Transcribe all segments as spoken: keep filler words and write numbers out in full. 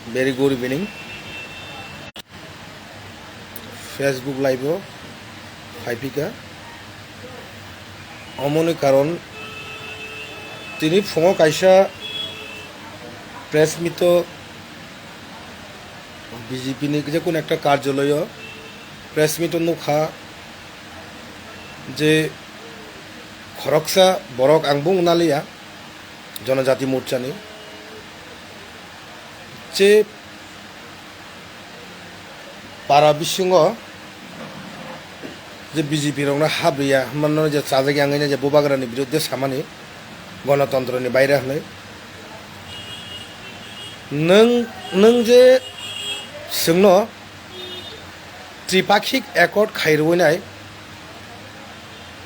Very good evening. Facebook live o phaipika. Omoni karon tini phungo kaisa press meet o B J P ni je kono ekta karjaloyo press meet o nukha je khoroksa borok ang bung naliya. Jonojati Morchani je para bisingo je B J P rokno habriya hwnmano je chajak yangwi je bubagrani biruddhe samani gonotontroni baire hwnwi nwng nwng je chwngno Tripakhik Accord khairwinai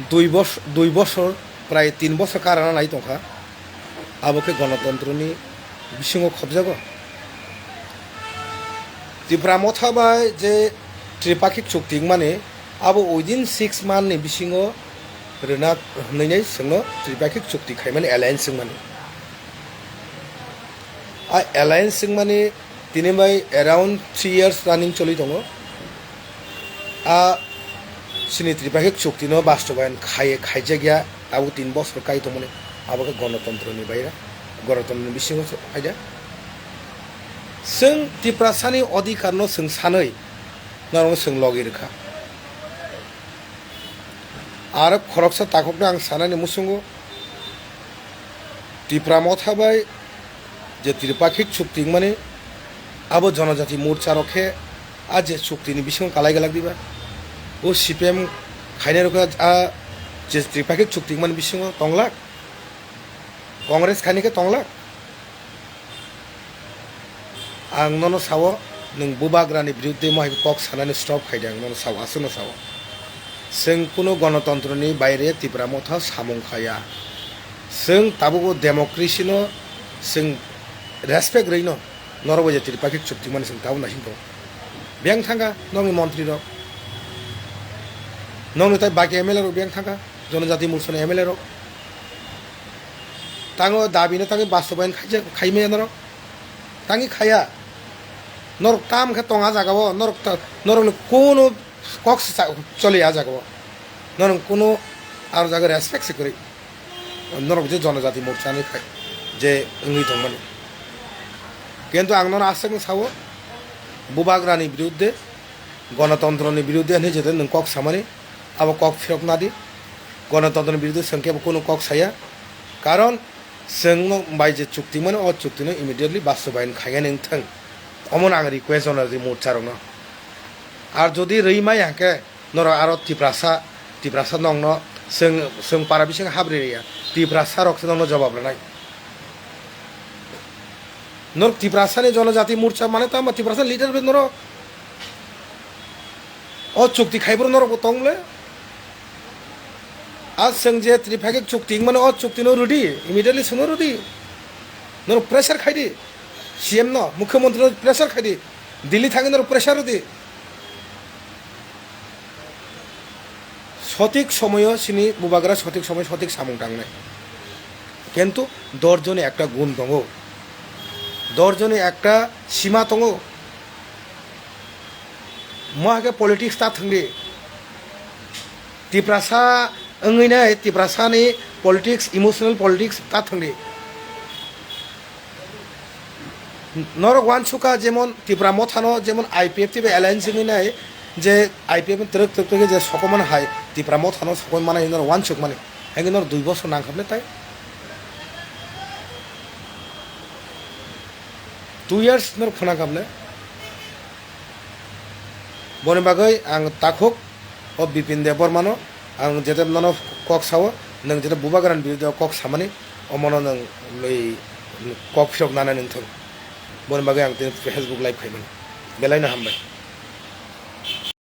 dui bos-, dui bosor, prai tin bosor karana nai tongkha, abo khe gonotontroni bisingo khobjago. Tipra Motha bai je Tripakhik chukti wngmani, abo within six month ni bisingo rwna hwnwi nai chwngno Tripakhik chukti khaimani alliance wngmani. A alliance wngmani tini bai around three years running choli tongo. A chini Tripakhik chukti no bastobayan khai, khaijak ya, abo tin bosor kai tongmani, abo khe gonotontro ni baira, gonotontro ni bisingo se phaida. Chwng Tiprasa ni odhikar no chwng sanwi norok no chwng logi rwkha. Aro khoroksa takhuk no ang sanani muchungo, Tipra Motha bai je Tripakhik chukti wngmani, abo Jonojati Morcha rok khe a je chukti ni bisingo kalai galak diba? O C P M khainai rok khe a je Tripakhik chukti wngmani bisingo tonglak? Congress khainai khe tonglak? Ang nono sao, nwng bubagrani biruddhe mohai kok sanani stop khai di, ang nono sao, aswkno sao. Chwng kunu gonotontroni baire Tipra Motha samung khaya. Chwng tabukbo democracy no chwng respect rwino norok bai je Tripakhik chukti mani chwng tabuk naising tongo. Biyang thangkha nokni montri rok, nokni tai baki M L A rok biyang thangkha, Jonojati Morchani M L A rok. Tango dabi no tangwi bastobayan khaijak, khaimaya norok. Tangwi khaya. Norok tam khe tong a jaga o, norok ta, norok ni kunu kok se cha-, choli a jaga o. Norok kunu aro jaga respect se kwrwi. Norok je Jonojati Morcha ni khai, je wngwi tongmani. Kintu ang nono aswk no sao, bubagrani biruddhe, gonotontroni biruddhe hinwi jete nwng kok samani, abo kok phirok nadi. Gonotontroni biruddhe chwng kebo kunu kok saya. Karon chwng no bai je chukti mano, o chukti no immediately bastobayan khainani wngthang. Omono ang request jono je Morcha rokno. Ar jodi rwi maya hwnkhe norok aro Tiprasa, Tiprasa nokno chwng, chwng para bising habri rwya. Tiprasa rok se nokno jobab rwnai. Norok Tiprasa ni Jonojati Morcha mane tamo Tiprasa leader bai norok. O chukti khaibrok norok bo tong le. A chwng je Tripakhik chukti wngmano, o chukti no rwdi, immediately chwngno rwdi. Norok pressure khaidi, C M no, Mukhyamantri no pressure khaidi, Delhi thangwi norok pressure rwdi. Sotik somoyo chini bubagra sotik somoy sotik samung tangnai. Kintu dorjoni ekta gun tongo, dorjoni ekta sima tongo. Mo hai khe politics ta thwngdi. Tiprasa wngwi nai, Tiprasa ni politics, emotional politics ta thwngdi. Norok uansukha jemon Tipra Motha no jemon I P F T bai alliance wngwi nai, je I P F T twrwk twrwk twrwk je sokomani hai Tipra Motha no sokoi manai norok uansuk mani. Hai khe norok dui bosor nang kha bwle tai. Two years norok phunang kha bwle. Boni bagwi ang takhuk o Bipin Debbarmano ang jete nono kok sao, nwng jete bubagrani biruddhe o kok samani, omono nwng oi kok phirok nana nwng thung. Boni bagwi ang tini Facebook live khaimani. Belaino hambai.